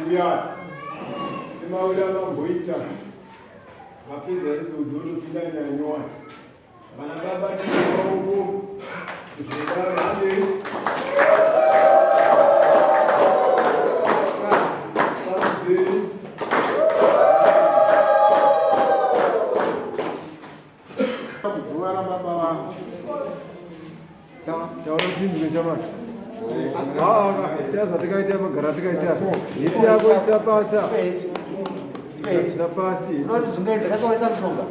Mbuya semauri amamboita mapedza idzodzo otopinda nyanyowani vana baba timaoko zvokarame Guva rababa vangu. Taura tinzwe chamai. Ah, zvatikaita magara tikaita. Hiti yako isa pasi. Isa pasi. Unotidzungaidza kasi waisa mushonga.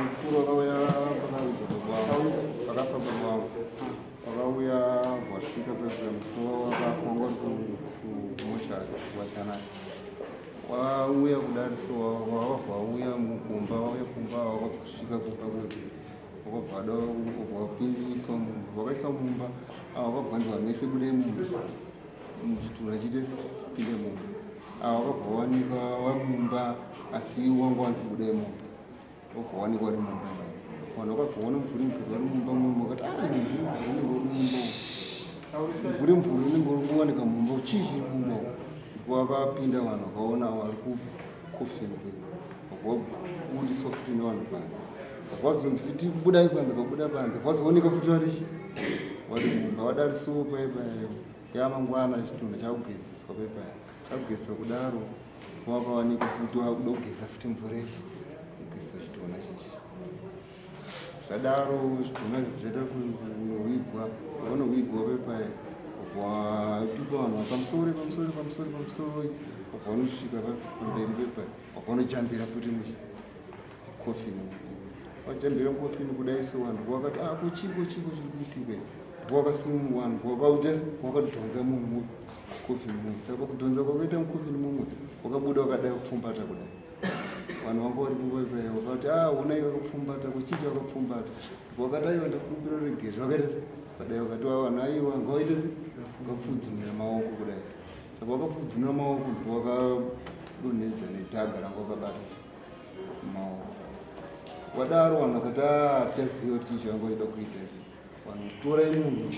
Mukuru akauya pakafa baba vangu. Wakauya wasvika pezvemusoro wakafa wanga uri kumochari kuwadzanai. Wauya kudari so wabva wauya kumba wauya kumba wakasvika kumba kwedu wakabva wada wapindiswa mumba wakaiswa mumba ava wakabvanzi vanhu vese budai mumba chitunha chiite pinde mumba ava wakabva wawanikwa wamumba asi wanga wanzi budai mumba wabva wawanikwa uri mumba vanhu vakabva waona mvuri mvuri vari mumba mumba vakati ah mvuri mvuri unenge uri mumba mvuri mvuri unenge uri kuwanika mumba chii chiri mumba Wakapinda vanhu vakaona vari kukofini vabudiswa futi nevanhu panze vazonzi futi budai panze vabuda panze vazooneka futi vari vari mumba vadari so paipayo yamangwana chitunha chakugezeswa paipayo chakugezeswa kudaro wakawanika futi wakuda kugeza futi mvura ichi kugezeswa chitunha chichi Zvadaro zvidhoma zvaita kunohwigwa, vanohwigwa pepaya vatuka vanhu pamusoro pamusoro pamusoro pamusoro vanosvika pamberi pepaya vanojambira futi mukofini vajambira mukofini kudai so vanhu vakati ah ko chiko chiko chiri kuitika ichi vakasimu vanhu vakadhonza munhu mukofini mumwe saka pakudhonza kwakaita mukofini mumwe wakabuda wakadai kupfumbata kudai vanhu vanga vari kuvaivaya vakati a ah, honai vakapfumbata kuchiti vakapfumbata vakati aiwa ndakumbira regezo vakaita se vadai vakati wa vanhu aiwa ngavaite se vakapfudzunira maoko kudai saka vakapfudzunira maoko ndipo vakadonhedza nedhaga ranga vakabata maoko wadaro vanhu vakati a ah, hatichaziva kuti chii chavanga vachida kuita ichi vanhu torai munhu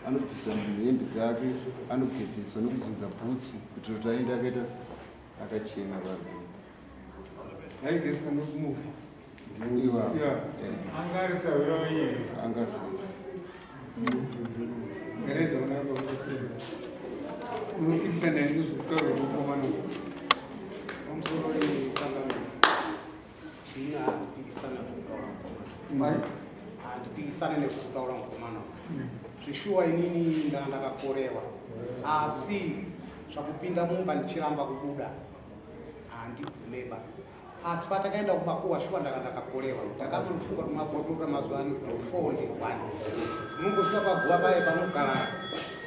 anobvisa munhu hembe dzake anogezeswa nekuzunza bhutsu kuitira kuti aende akaita akachena vanhu Aigezwa nokumufa. Iwa. Eh. Anga ari sahwira wenyu here? Anga si. Ngareza unaramba kutofunga. Unopikisana nezvekutaura kwemukomana uyu. Pamusoro wekanganwa. Ini handipikisana nekutaura mukomana. Handipikisane nekutaura mukomana. Zvishuwa inini ndanga ndakakorewa. Asi zvakupinda mumba ndichiramba kubuda handibvumeba asi patakaenda kumakuwa shuwa ndanga ndakakorewa ndakatorufunga tumabhodhoro mazuva ano four ndi one unongosvika paguva paye panogara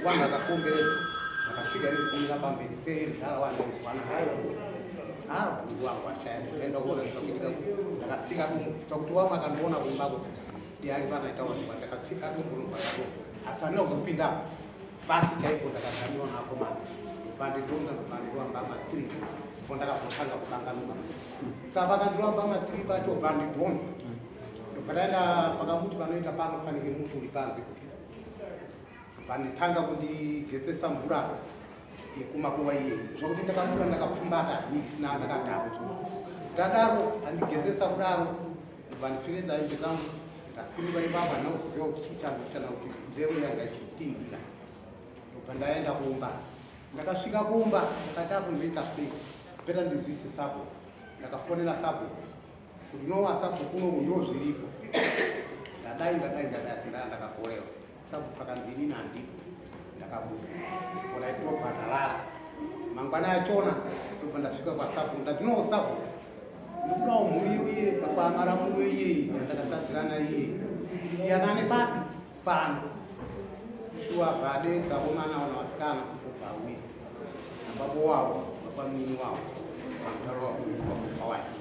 vanhu vakakomberedza ndakasvika iri kumira pamberi senzara wandaizwana bhuru wangu ashaya ndikaenda kuona zvakuitika ndakatsika dumbu zvakuti wamwe akandiona kumbako diari panaitaura ndakatsika dumbu nobva asi handina kuzopinda Pasi chaipo ndakadzamiwa naakomana vandidhonza ndobva mbama 3 po ndakazotanga kukanganuka saka vakandirova mbama 3 pacho vandidhonza ndobva taenda pakamuti panoita panofanike muti uri panze kuti vanditanga kundigetsesa mvura yekumakuva iye zvakuti ndakabuda ndakapfumbata isina ndakadhakwa ndadaro andigetsesa kudaro ndobva ndipfekedza hembe dzangu Ndasimuka ipapo handina kuzoziva kuti chii changu kana kuti nzeve yanga ichitinhira. Ndobva ndaenda kumba. Ndakasvika kumba ndakati akundoita sei? Peta ndizwise sabhuku. Ndakafonera sabhuku kuti nowa sabhuku kuno ndo zviripo. Ndadai ndadai ndadai asi ndanga ndakakorewa. Sabhuku akanzi inini handipo. Ndakabuda. Ona ndobva ndarara. Mangwana achona ndobva ndasvika kwasabhuku ndati no sabhuku Ndikudawo mhuri iye pakwamara murume iye yandakatadzirana iye tiyanane papi pano shuwa vadedza vomana wana vasikana kubva uye nababa wavo baba mini wavo vamutaro wakufa wake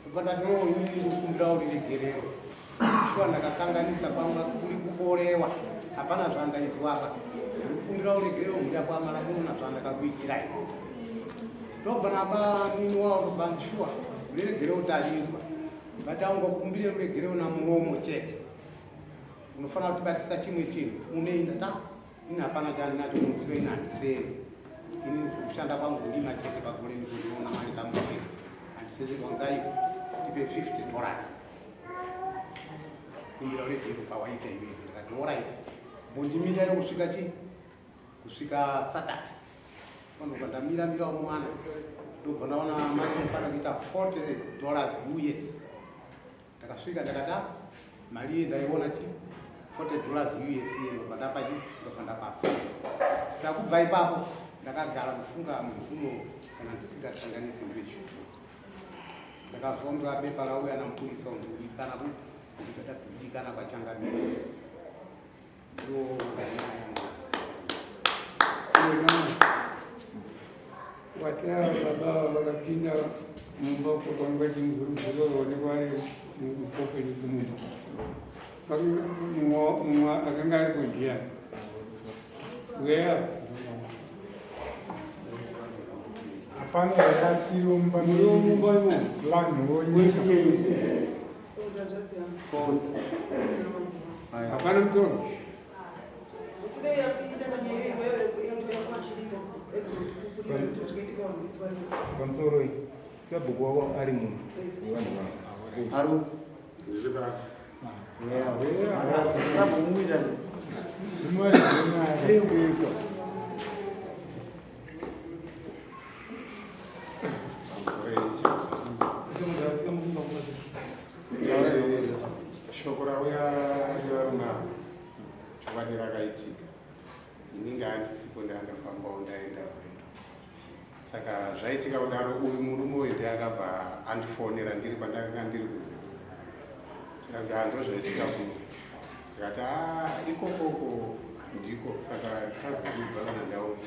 kubva ndati no inini ndikukumbirawo riregerero shuwa ndakakanganisa kwanga kuri kuborewa hapana zvandaizwa apa ndikukumbirawo regerero mhuri yakwamara muno nazvandakakuitirai ndobva naba mini wavo ndobva shuwa ruregerero tarinzwa but aungokumbire ruregerero namuromo chete unofanira kutibatisa chimwe chinhu unoenda ta Ini hapana chandinacho kumusiwo, ini handisenzi. Ini kushanda kwangu kulima chete, pagore ndipo ndinoona mari kamwe chete, handisenzi. Kwanzai tipe $50 kumbira uregero pawaita iwewe. Ndikati alright, mbondimirayo kusvika chi kusvika Saturday. Panobva ndamira mirawo mwana, ndobva ndaona mari inofana kuita $40 US. Ndakasvika ndakati, "Ah, mari iye ndaiona chi $40 US iye." Ndobva ndapa chi ndobva ndapasa. Saka kubva ipapo ndakagara kufunga munhu uno kana ndisingasanganisi ndwechitu. Ndakazonzwa bepa rauya namupurisa ndikudikana kudikana kwachangamira ndo nyaya yangu. Wena watava baba vakapinda mumba kwanga chimuguruguru, vakaonekwa vari mukofini kumumba. Mumwe akanga aripo ndiani? Weya. Hapana vakasiyiwa mumba. Muri mumba imomo. Vanhu vonyika. Hapana mutoro. Pamusoro iyi, sabhuku wavo ari munhu wevanhu vavo. Aru. Sabhuku muita sei? Zimari zvenyaya. Shoko rauya revarume ava, chokwadi rakaitika. Inini handisipo, ndandafambawo, ndaenda rwendo. Saka zvaitika kudaro, uyu murume uyu ndiye akabva andifonera ndiri kwandakanga ndiri kunze. Tikanzi hando zvaitika kuno. Ndikati, "A, ikokoko ndiko." Saka tichazokuudzwa kana ndauya.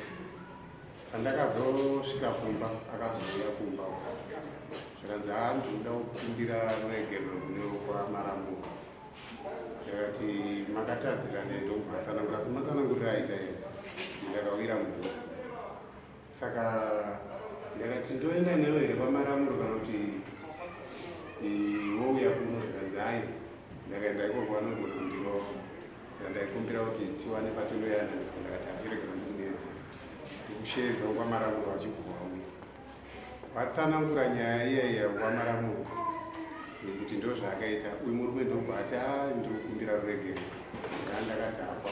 Pandakazosvika kumba, akazouya kumba uko. Zvikanzi, "Ha, ndinoda kukumbira ruregerero kune kwamaramuka." Ndakati, "Makatadzirana?" Ndobva atsanangura asi matsananguriro aita iye kuti ndakawira mvura. Saka ndakati, "Ndoenda newe here kwamaramuro kana kuti wouya kuno?" Zvikanzi, "Ai, ndakaenda ikoko vanogona kundirova." Saka ndaikumbira kuti tiwane patinoyananiswa. Ndakati, "Achiregera ndikudedze, ndikusheedza kwamaramuro." Vachibva vauya, vatsanangura nyaya iya iya kwamaramuro nekuti ndo zvaakaita uyu murume. Ndobva ati, "A, ndiri kukumbira ruregero, ndandakadhakwa."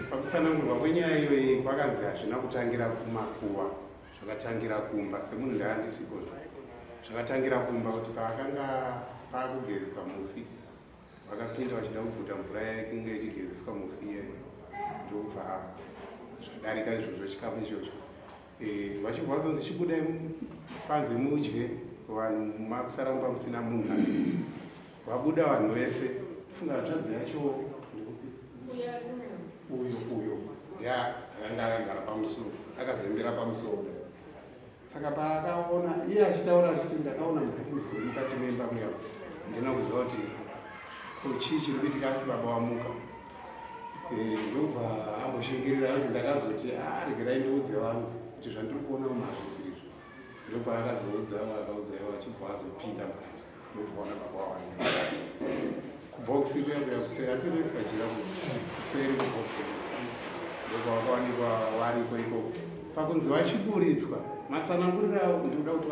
Pakutsanangurwa kwenyaya iyoyi kwakanzi hazvina kutangira kumakuva, zvakatangira kumba. Semunhu ndaandisipo, zvakatangira kumba kuti paakanga paakugezwa mufi, vakapinda vachida kubvuta mvura yainge ichigezeswa mufi iyeyo, ndokubva zvadarika izvozvo chikamu ichocho. Vachibva vazonzi, "Chibudai panze mudye, vanhu makusara mumba musina munhu." Vabuda vanhu vese, funga hanzvadzi yacho ndikupi? Uyo uyo ndiye akanga akagara pamusoro, akazembera pamusoro kudai. Saka paakaona iye achitaura achiti, "Ndakaona mvuri mukati memba muya, handina kuziva kuti ko chii chiri kuitika, asi baba wamuka." Ndobva amboshingirira, anzi, "Ndakazoti, a, regerai ndiudze vanhu kuti zvandiri kuona umu hazvisirizvo." Ndopaakazoudza, akaudza ivo, achibva azopinda mukati, ndobva ona baba wavange mukati kubhokisi kuya kuya kuseri, atonoiswa jira kuseri kubhokisi, ndobva vakawanikwa variko ikoko. Pakunzi vachiburitswa, matsananguriro avo, ndikuda kuti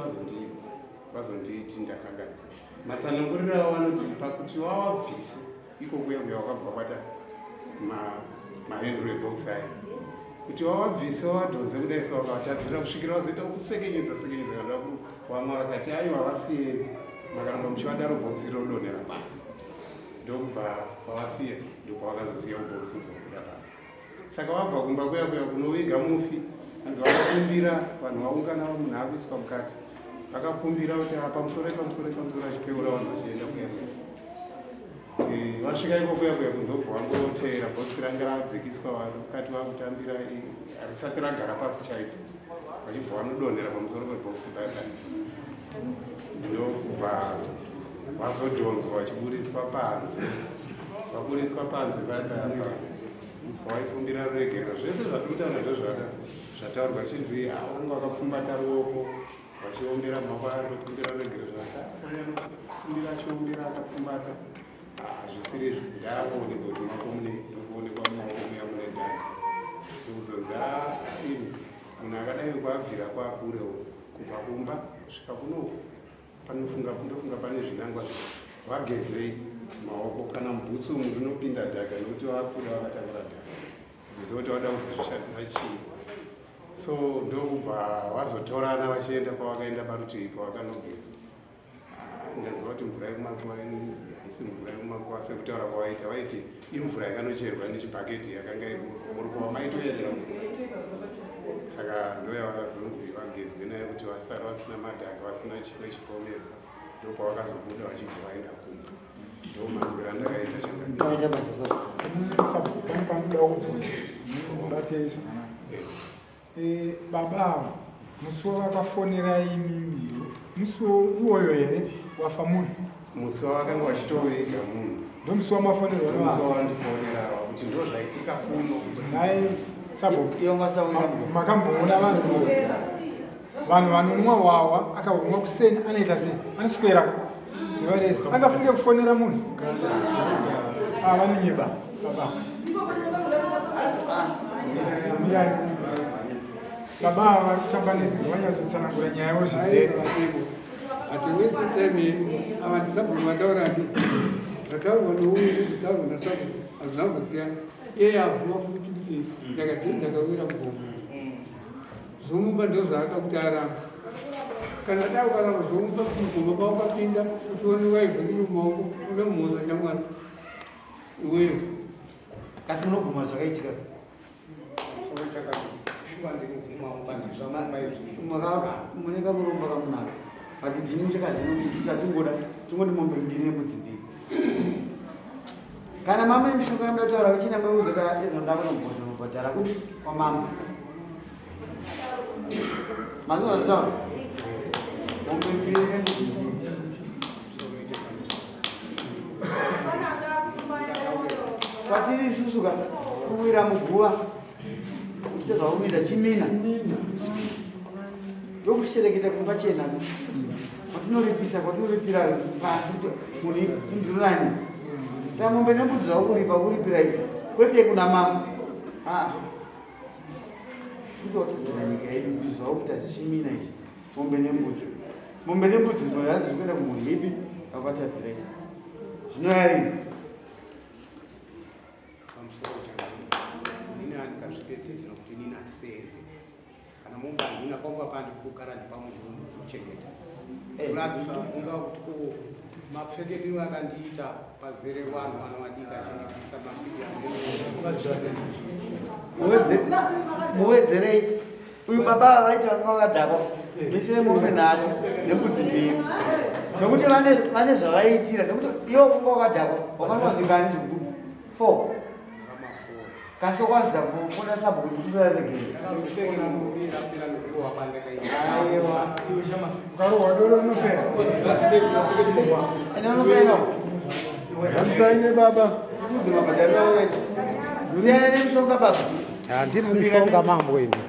vazonditi ndakanganisa, matsananguriro avo vanoti pakuti vavabvise iko kuya kuya wakabva kwata mahendro ebox aya, kuti vavabvise vavadhonze kudai, so vakavatadzira kusvikira vazoita kusekenyedza sekenyedza kana vamwe vakati, "Aiwa, vasiye, makaramba muchivadaro bhokisi rodonhera pasi." Ndokubva vavasiya, ndopavakazosiya kubhokisi kubva kubuda panze. Saka vabva kumba kuya kuya kunoviga mufi, hanzi vakakumbira vanhu vaungana, munhu akuiswa mukati, vakakumbira kuti, "Ah, pamusoro, pamusoro, pamusoro," achipeura vanhu vachienda kuya kuya. Vasvika iko kuya kuya kundobva vangoteera bhokisi ranga radzikiswa, vanhu mukati vakutambira, harisati ragara pasi chaipo, vachibva vanodonhera pamusoro pebhokisi paya, ndokubva vazodhonzwa vachiburitswa panze. Vaburitswa panze paya paya, pavaikumbira ruregerero, zvese zvatiri kutaura ndozvada zvataurwa, chinzi vanga vakapfumbata ruoko vachiombera maoko, ari kukumbira ruregerero. Zvakumbira achiombera akapfumbata, hazvisiri izvo. Ndaakuonekwa kuti maoko mune, ndokuonekwa mumaoko muya mune dhaka. Ndikazonzi ah, imi munhu akadai kwabvira kwakurewo kubva kumba kusvika kunoku panofunga ndofunga pane zvinangwa vagezei maoko kana mubhutsu umu rinopinda dhaka nekuti vakuda vakatakura dhaka kuziva kuti vada kuzozvishandisa chii so ndokubva vazotorana vachienda pavakaenda parutivi pavakanogezwa ndanzwa kuti mvura yekumakuva haisi mvura yekumakuva sekutaura kwavaita vaiti imvura yakanocherwa nechibhaketi yakanga iri murukova maitoyerera mvura saka ndoyavakazonzi vagezwe nayo kuti vasara vasina madhaka vasina chimwe chipomerwa ndopavakazobuda vachibva vaenda kumba ndomanzwira andakaita chakanoda kubvunza batei zvakanaka eh, baba ava musi wavakafonera imimi musi iwoyo here wafa munhu musi wavakanga vachitoviga munhu ndomusi wamafonerwa musi wavandifonera ava kuti ndo zvaitika kuno nhai sabo makamboona vanhu vanhu vanonwa hwahwa akahunwa kuseni anoita sei anoswera zuva rese angafunge kufonera munhu ah, vanonyeba baba mirai baba ava vari kutamba nezwi vanyatsotsanangura nyaya yavo zvizere Hatiwesti ava ndisabhuku vataura ndi zvataurwa nouyu nezvitaurwa nasabhuku hazvina kumbosiyana iye abvuma futi kuti ndakawira mugomba Zvomupa ndozvaada kuti arambe. Kana dai ukaramba zvomupa mugomba pawakapinda uchionekwa ivhu riri mumaoko une mhosva chamwari iwewe. Kasi munobvuma zvakaitika. Mune kakuromba kamunaka but ndini muchakaziva kuti chatingoda tingoti mombe mbiri nembudzi mbiri kana mama nemishonga yamuda kutaura kuchina meuza ta izvonda kunobhadhara kupi kwamambo mazuva zvitaura mombe mbiri nembudzi mbiri kwatiri isusu ka kuwira muguva uchiita zvaunoita chimina ndokushereketa kuri pachena kwatinoripisa kwatinoripira pasi kuti munhu indururani saka mombe nembudzi zvakuripa kuripira ipi kwete kuna mambo aa kuti watadzira nyika yedu kuti zvakuita chimina ichi mombe nembudzi mombe nembudzi zvinoya zviri kuenda kumhuri ipi vakwatadzirei zvinoya rini pamusoro inini handikazvipetedzera kuti inini handiseenze kana mombe handina pamba pandikugara ndipamunhu unokuchengeta eh. urazi ndikubvunza kuti ko mapfekerero akandiita pazere vanhu vanowadika achindibvisa mapidi muwedzerei uyu baba vaiti vanga vakadhakwa misire mombe nhatu nembudzi mbiri nokuti vane zvavaiitira nekuti iwo kunga wakadhakwa wakanwa zvingani zvigubu four kasi waza kufona sabhuku kuti kutoraregera aiwa ukarohwa doro rinopera ende unosaina Musaine baba. Tikudze mabhadhariro auya. Siyana nemishonga baba. Handina mishonga mambo ini.